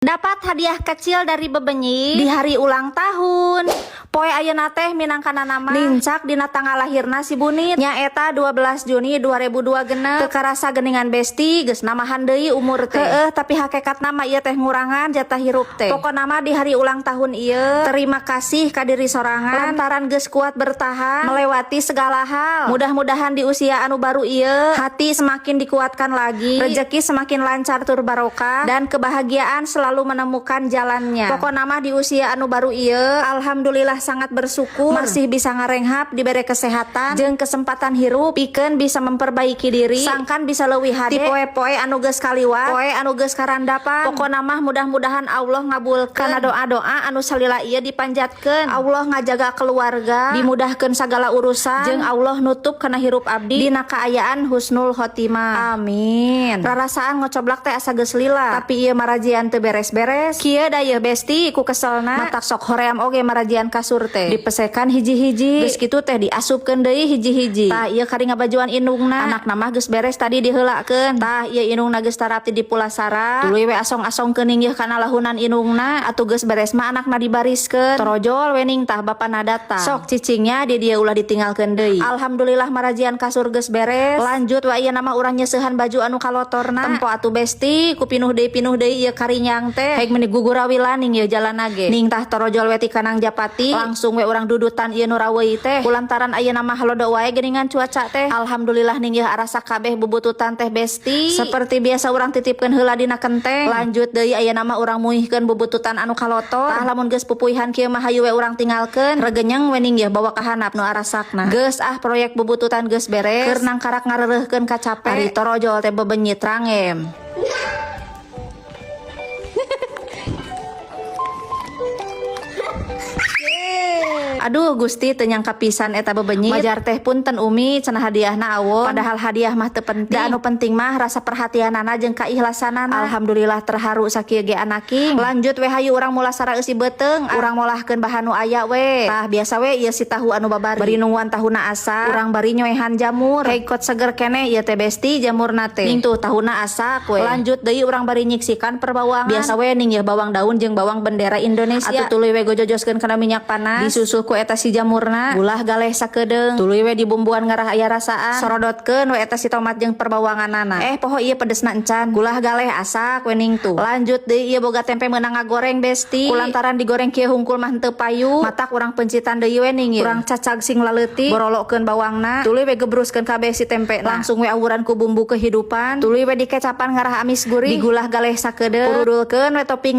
Dapat hadiah kecil dari bebenyit di hari ulang tahun. Poe ayeuna teh minangkana nama nincak dina tanggal lahirna si Bunit, nyaeta 12 Juni 2002 genep. Teu karasa geningan, Besti, geus namahan deui umur teh. Heeh, tapi hakikat nama ieu teh ngurangan jatah hirup teh. Pokona mah di hari ulang tahun ieu terima kasih ka diri sorangan lantaran geus kuat bertahan melewati segala hal. Mudah-mudahan di usia anu baru ieu hati semakin dikuatkan lagi, rezeki semakin lancar tur barokah, dan kebahagiaan selalu menemukan jalannya. Pokokna mah di usia anu baru ieu alhamdulillah sangat bersyukur masih bisa ngarenghap, diberi kesehatan jeung kesempatan hirup pikeun bisa memperbaiki diri sangkan bisa leuwih hade ti poe-poe anu geus kaliwat, poe anu geus karandapan. Pokokna mah mudah-mudahan Allah ngabulkeun kana doa-doa anu salila ieu dipanjatkeun, Allah ngajaga keluarga, dimudahkeun segala urusan, jeung Allah nutup kana hirup abdi dina kaayaan husnul khotimah, amin. Rarasaan ngocoblak teh asa geus lila, tapi ieu marajian teu beres-beres kieu da yeuh, Besti, ku keselna. Matak sok hoream oge marajian kasur teh dipesekan hiji-hiji, geus kitu teh diasupkeun deui hiji-hiji. Tah, ieu kari ngabajuan indungna, anakna mah geus beres tadi diheulakeun. Tah, ieu indungna geus tarapti di pulasara, tuluy we asong-asong keuning yeuh kana lahunan indungna. Atuh geus beres mah anakna dibariskeun, torojol we ning. Tah, bapana datang, sok cicingnya di dieu, ulah ditinggalkeun deui. Alhamdulillah marajian kasur geus beres. Lanjut wa ieu nama urang nyeusehan baju anu kalotorna. Tempo atuh, Besti, ku pinuh deui, pinuh deui ieu karinyang teh, hek meuni gugurawilan ning ieu jalan ge ning. Tah, torojol we ti Kanang Japati, langsung we urang dudutan ieu nu raweuy teh kulantaran ayeuna mah halodo wae geuningan cuaca teh. Alhamdulillah ning ieu arasa kabeh bubututan teh, Besti. Seperti biasa urang titipkeun heula dina kenteng. Lanjut deui, ayeuna mah urang muihkeun bubututan anu kalotor. Tah, lamun geus pupuihan kieu mah hayu we urang tinggalkeun, regenyeng we ning ieu bawa ka handap nu arasakna. Geus ah, proyek bubututan geus beres, keur nangkarak ngareureurkeun kacape. Ari torojol teh bebenyit rangem. Aduh Gusti, teu nyangka pisan eta bebenyit. Majar teh, "Punten, Umi," cenah, "hadiahna awon." Padahal hadiah mah teu penting. Da anu penting mah rasa perhatianana jeung kaikhlasanana. Alhamdulillah terharu sakieu ge anaking. Lanjut we, hayu urang mulasara eusi beuteung. Urang molahkeun bahan nu aya we. Tah, biasa we ieu si tahu anu babari. Bari nungguan tahuna asak, urang bari nyoehan jamur. Hei, kot seger keneh ieu teh, Besti, jamurna teh. Ning tuh tahuna asak we. Lanjut deui urang bari nyiksikan perbawangan. Biasa we ning ieu bawang daun jeung bawang bendera Indonesia. Atuh tuluy we gojojoskeun kana minyak panas. Disusul ku eta si jamurna, gulah galeh sakedeung. Tuluy we dibumbuan ngarah aya rasaan. Sorodotkeun we eta si tomat jeung perbawanganana. Eh, poho ieu pedesna encan. Gulah galeh asak we ning tuh. Lanjut deui, ieu boga tempe meunang ngagoreng, Besti. Kulantaran digoreng kieu hungkul mah henteu payu. Matak urang pencitan deui we ning ieu. Urang cacag sing laleutik, borolokkeun bawangna, tuluy we gebruskeun kabeh si tempe. Langsung we awuran ku bumbu kehidupan. Tuluy we dikecapan ngarah amis gurih. Digulah galeh sakedeung. Purudulkeun we topping.